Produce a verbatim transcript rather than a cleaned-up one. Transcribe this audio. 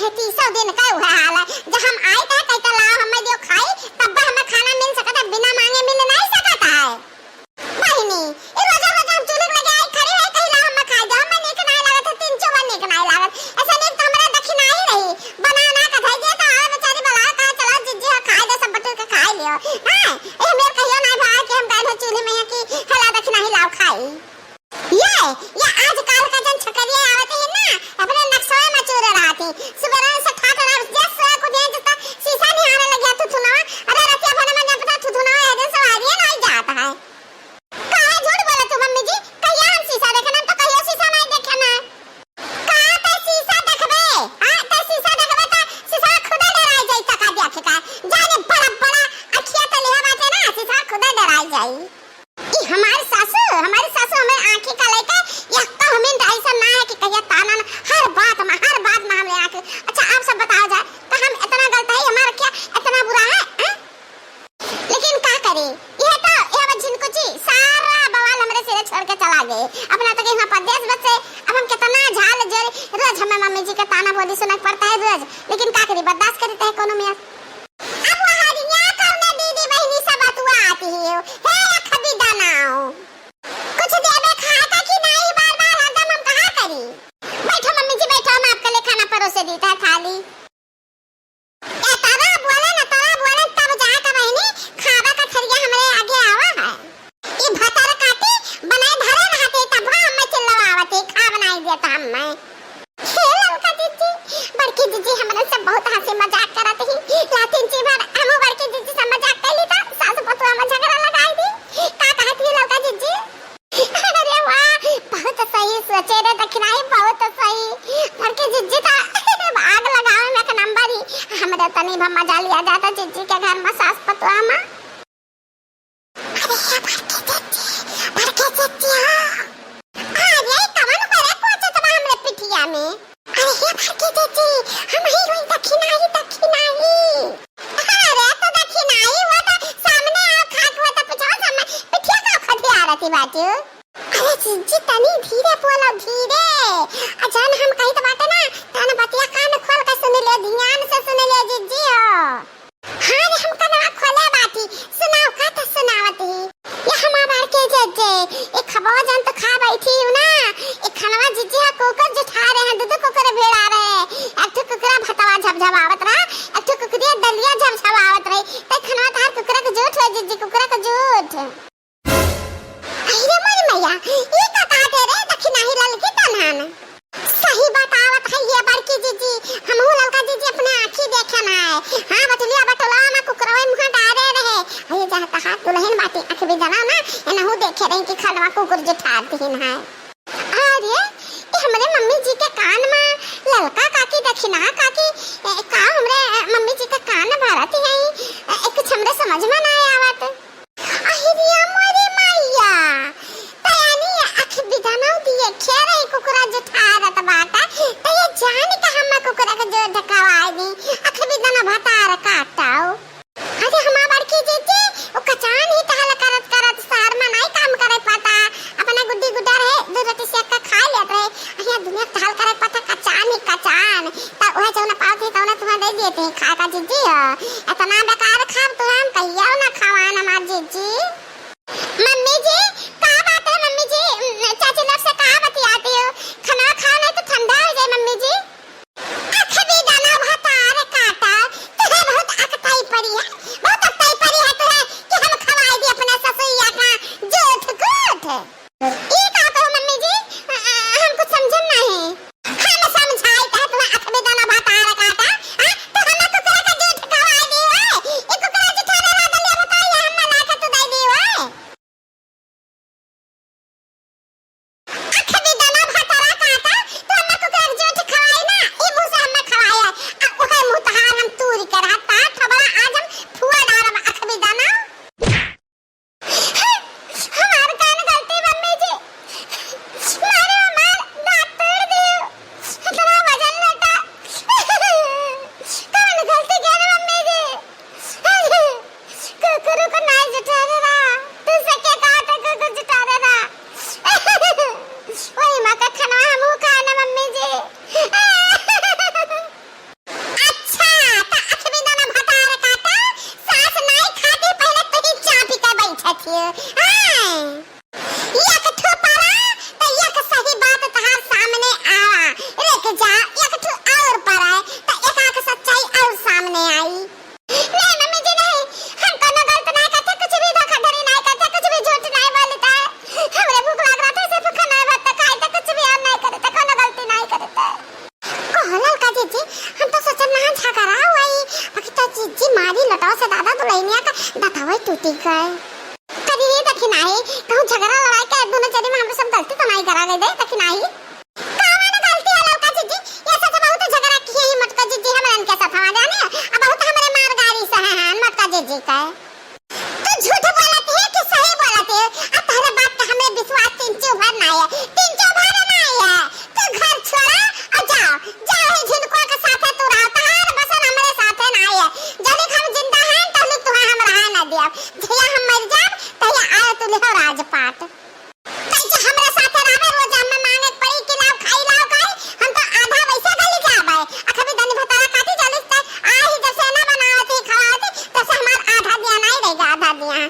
है तीसौ दिन का उहे हाल है। जब हम आई त कही त लाओ हमें दियो खाई, तब हमें खाना मिल सकत है, बिना मांगे मिल नहीं सकत है। बहिनी, ई रोजा रोजा हम चूल्हे के लगे आई खड़ी रही, कही लाओ हमें खाई दो, हमें नीक नहीं लागत है, तीन चौबा नीक नहीं लागत। ऐसा नीक तो हमरा दखिनाही रही, बना ना के धई दे तो आवे बेचारी बला कहा चला जिज्जी हो खाई दे, सब बटुर के खाई लियो। हाँ, ए मेर कहियो ना भाई कि हम गए हैं चूल्हे में कि हला दखिनाही लाओ खाई। ये, ये आजकल का जन छकरिया आवत है ना, अपने नक्शा में चूर रहत है। सुबह से ठाठ रह, जस को दे जता शीशा निहारे लगे थुथुना। अरे रतिया भर में जब तक थुथुना है, दिन सवारी नहीं जाता है। काहे झूठ बोले तू मम्मी जी? कहिया हम शीशा देखे ना, तो कहियो शीशा नहीं देखे ना। का ते शीशा देखबे? हाँ, ते शीशा देखबे तो शीशा खुदा डराई जाई तका देख का। जाने बड़ा बड़ा अखिया तले बाटे ना, शीशा खुदा डराई जाई। ई हमारी सासू, हमारी सासू हमें आँखी का लेके यक्का हमें ढाई सौ ना है कि कहिया ताना ना, हर बात में, हर बात में हमें आँखी। अच्छा, आप सब बताओ जाए, तो हम इतना गलत है, हमारा क्या इतना बुरा है, हैं? लेकिन का करी, यह तो, यह बस झिनकुची सारा बवाल हमरे सिरे छोड़ के चला गए। अपना तो कहीं परदेस बसे, अब हम कितना झाल जोरे, रोज हमें मम्मी जी का ताना बोली सुना पड़ता है रोज, लेकिन का करी, बर्दाश्त करी तय कोनो मियाँ। अब वहाँ रिया कौने दीदी बहिनी सब बतुआ आती है, हे अखबी दानाओ। कुछ देबे खाए का कि नहीं, बार बार हरदम हम कहा करी। बैठो मम्मी जी, बैठो, हम आपके लिए खाना परोसे दी था, खा ली। ए, तरा बोले न, तरा बोले, तब जाके बहिनी खाबा का थरिया हमरे आगे आवा है। ई भतर काटी बनाए धरे रहते, तब हम चिल्लवावत ही, खा बनाई देता हम मैं। हे ललका जीजी, बड़की जीजी हमरे से बहुत हंसी मजाक करत ही। लातिन जी भर हमू बड़की जीजी से मजाक कैली त सास पतोह में झगड़ा लगाई दी। का कहत ही ललका जीजी? अरे वाह, बहुत सही सोचे रे दखिनाही, बहुत सही। बड़की जीजी त आग लगावे में एक नंबर ही। हमरे तनी भर मजा लिया जाता जीजी के घर में सास पतोह में। अरे हे बड़की जीजी, बड़की जीजी हो। अरे कवन करे कोचत बा हमरे पिठिया में। अरे हे बड़की जीजी, हम ही होई दखिनाही, दखिनाही। अरे तो दखिनाही वो तो सामने आओ, खात हुआ तो पिछवा सामने पिठिया का खटिया रहती बाटू। अरे जीजी तनी धीरे बोलो, धीरे। आ जन हम कहित बाटे ना, तन बतिया कान खोल के सुन ले, ध्यान से सुन ले जीजी हो। हाँ रे, हम कनवा खोले बाटी, सुनाओ का त सुनावत ही। ये हमार बड़की जीजी, एक खबो जन तो खा बैठी हूँ ना, एक खनवा जीजी हा कुकुर जुठा रहे हैं, दू दू कुकुर भिड़ा रहे, एक ठो कुकुरा भतवा झपझपावत रहा, एक ठो कुकुरिया दलिया झपझपावत रही, ते खनवा तार कुकुरा के जूठ हो जीजी, कुकुरा के जूठ। अरे मोरी मैया, ई का कहते रे दखिनाही ललकी तनहन? सही बतावत है ये बड़की जीजी, हमहू ललका जीजी अपने आँखी देखे ना है। हाँ, बटुलिया बटुलवा में कुकुरवे मुँह डारे रहे। अरे जहाँ तहाँ दुलहिन बाटी आँख भी जना ना, एनहू देखे रही कि खलवा कुकुर जुठार दिहिन है। अरे, ये हमरे मम्मी जी के कान में ललका काकी दखिना काकी, ए, का हमरे, ए, मम्मी जी के कान भरत है? ए, ए, कुछ हमरे समझ में ना आवत। अहिरिया मोरे माइया, तयानी अख बिदनौ दिए खेरई कुकुरा जुठारत बाटा, त ये जान के हम कुकुरा के जो ढकवाई दी, अख बिदन भतार काटाओ। अरे हमा बड़की जीजी, वो कचान ही टहल करत करत शहर में नहीं काम करे पाता, अपना गुड्डी गुड्डा रहे, दू रोटी सेक के खा लेत रहे, अहिया दुनिया टहल करे पाता, कचान ही कचान। त उहे जौन पावत ही तौन तुहा दे देत ही खाए का जीजी हो। इतना बेकार खाब तुहे हम कहियो ना खवान हमार जीजी। मम्मी जी, का बात है मम्मी जी? उम, चाची लोग से का बतियाती हो? खाना खाओ नहीं तो ठंडा हो जाए मम्मी जी। अख भी दाना भतार काटा, तुहे बहुत अकताई पड़ी है, बहुत अकताई पड़ी है तुहे कि हम खवाई दी अपने ससुइया का जूठ कूठ। ई का कहो मम्मी जी, अ, अ, हम कुछ समझन नहीं। हम समझाई कहे तुम्हें अख भी दाना भतार काटा, हाँ? तो हमें कुकुर का जूठ खवाई दी हो, जी, हम तो सोचत ना झगड़ा हुई, बाकी तो जीजी मारी लटाओ से दादा दुल्हनिया का दतवै टूटी गए। कभी ये देखी नाही, कहूँ झगड़ा लड़ाई के दोनों जने में हम सब गलती तो नाही करा गए दे, देखी नाही। कावन गलती है ललका जीजी, ये सच बहुत झगड़ा किए ही मोटका जीजी हमरन के साथ हमारे जाने, अब बहुत हमरे मार गारी से हैं, हैं, मोटका जीजी का। तू झूठ बोलत है कि सही बोलत है? आ तोहरे बात का हमें विश्वास तिनचू भर ना है, तिनचू भर ना है। तू घर छोड़ा और जाओ, जाओ ही झिनको के साथे तू रहो, तहार बसन हमरे साथे ना है। जब हम जिंदा हैं, तब तू हम रहा ना दिया। जहिया हम मर जाब, तहिया आए तू लिहो राजपाट। कैसे हमरे साथे रहबे, रोज हमें मांगे के पड़ी कि लाओ खाई, लाओ खाई, हम तो आधा वैसे गली जाबे। अखबी दनी भतारा काटी जालिस ते, आ ही जब से ना बनावत ही, खवावत ही, तब से हमार आधा दिया नहीं रहेगा, आधा दिया।